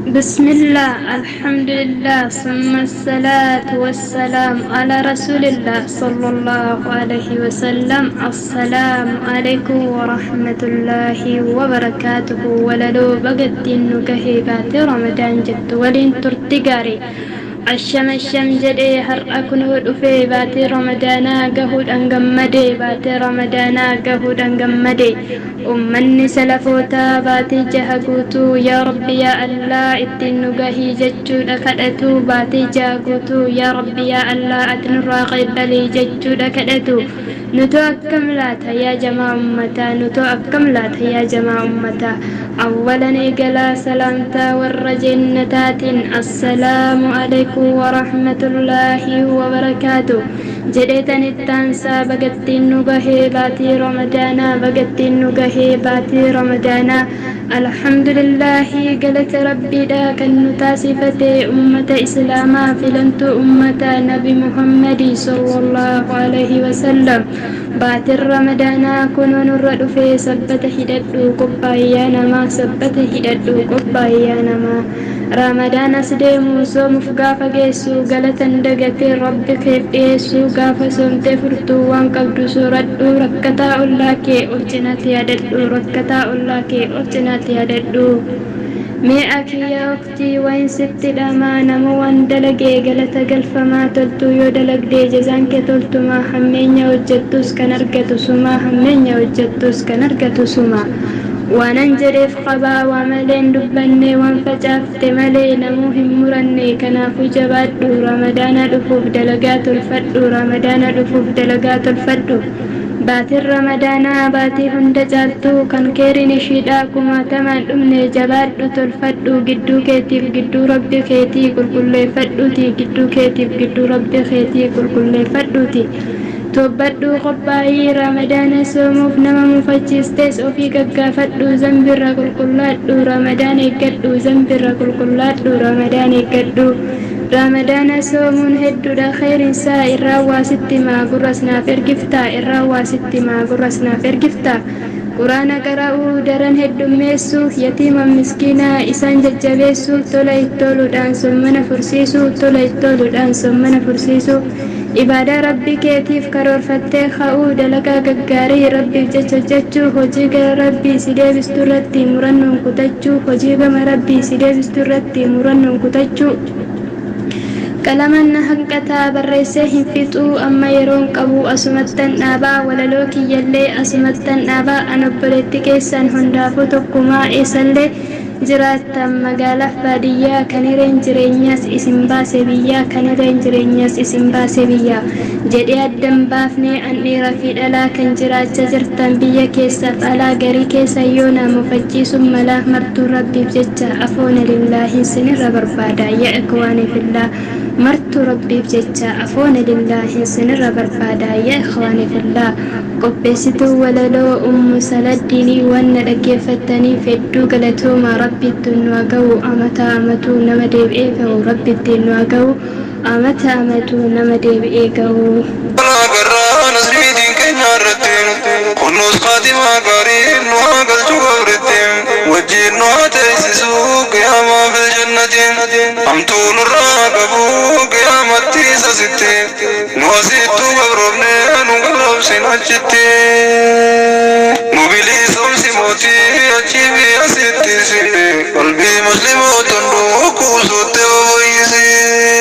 بسم الله الحمد لله ثم الصلاة والسلام على رسول الله صلى الله عليه وسلم. السلام عليكم ورحمة الله وبركاته. وللو بقت نكهي باتي رمضان جت ولين ترتقاري Asham asham jedhee har'a kunoo dhufee baatii Ramadaanaa gahuudhaan gammadee baatii Ramadaanaa gahuudhaan gammadee ummanni salafootaa baatii jaha guutuu yaa Rabbi yaa Allah ittiin nu gahii jechuudha kadhatu baatii jaha guutuu yaa Rabbi yaa Allah ati nurraa qeebalii jechuudha kadhatu. Nutoo akkam laata yaa jamaa ummataa nutoo akkam laata yaa jamaa ummataa. Awwalan eegalaa salaamtaa warra jennataatiin assalaamu alaikum warahmatullaahi wabarakaatu jedheetan ittaansaa bagattiin nu gahee baatii Ramadaanaa bagattiin nu gahee baatii Ramadaanaa. Alhamdulillaahi galata Rabbiidha kan nu taasifate ummata Islaamaa filantuu ummata Nabi Muhammadii sallallahu alaihi wasallam. Baatiin Ramadaanaa kunoo nurra dhufee sabbata hidhadhu qophaayyaa namaa sabbata hidhadhu qophaayyaa namaa. Ramadaan as deemu soomuuf gaafa geessu galatan dagatee Rabbi keef dhiyeessu gaafa soomtee furtuu waan qabdu sooradhu rakkataa ollaa kee of cinaatti yaadadhu rakkataa ollaa kee of cinaatti yaadadhu. Mee akiyyaa uktii wayin sitti dhamaa nama waan dalagee galata galfamaa toltuu yoo dalagdee jazaan kee toltumaa hammeenya hojjettus kan argatu sumaa hammeenya hojjettus kan argatu sumaa. Waanan jedheef qabaa waa maleen dubbanne waan facaafte malee namuu hin muranne kanaafuu jabaadhu Ramadaana dhufuuf dalagaa tolfadhu Ramadaana dhufuuf dalagaa tolfadhu. Baatiin Ramadaanaa baatii hunda caaltuu kan keeriin ishiidhaa kumaatamaan dhumne jabaadhu tolfadhu gidduu keetiif gidduu Rabbi keetii qulqulleeffadhuuti gidduu keetiif gidduu Rabbi keetii qulqulleeffadhuuti. Toobbadhuu qophaa'ii Ramadaana soomuuf nama mufachiistes ofii gaggaafadhu zambirra qulqullaadhu Ramadaan eeggadhu zambirra qulqullaadhu Ramadaan eeggadhu. Ramadaana soomuun hedduudha kheyrinsaa irraa waa sitti himaa gurras naaf ergiftaa irraa waa sitti himaa gurras naaf ergiftaa. Quraana qara'uu daran heddummeessuu yatiima miskiinaa isaan jajjabeessuu tola ittooluudhaan soommana fursiisuu tola ittooluudhaan soommana fursiisuu. Ibaadaa Rabbii keetiif karoorfattee ka'uu dalagaa gaggaarii Rabbiif jecha hojjechuu hojii gara Rabbii si deebistu irratti murannoon kutachuu hojii gama Rabbii si deebistu irratti murannoon kutachuu. Qalamaan na hanqataa barreessee hin fixuu amma yeroon qabu asumattan dhaabaa walaloo kiyyallee asumattan dhaabaa an obboleetti keessan hundaafuu tokkumaa eessallee jiraattan magaalaaf baadiyyaa kan hireen jireenyaas isin baase biyyaa kan hireen jireenyaas isin baase biyyaa jedhee addan baafnee an dhiira fi dhalaa kan jiraacha jirtan biyya keessaaf alaa garii keessa yoo na mufachiisuun malaa martuu Rabbiif jecha afoona lillaahiin sinirra barbaada yaa ikhwaanii fillah martuu Rabbiif jecha afoona lillaahiin sinirra barbaada yaa ikhwaanii fillah. Qopheessituu walaloo Ummu Saladdiinii waan na dhaggeeffattaniif hedduu galatoomaa. Rabbi ittiin nu haa gahu amata amatuu nama deebi'ee gahu Rabbi ittiin nu haa gahu amata amatuu nama deebi'ee gahu. Agarraa nasriitiin keenya irratti kunuus khaatimaa gaariin nu haa galchu qabritti wajjiin nu haa teessisu qiyaamaa fil jannati hamtuu nurraa qabu qiyaamatti isa sitti nu asittuu gabroofne nu gabroomsin achitti nu bilisoomsi mootii achii fi asittis qalbii muslimootan dhukuusutti.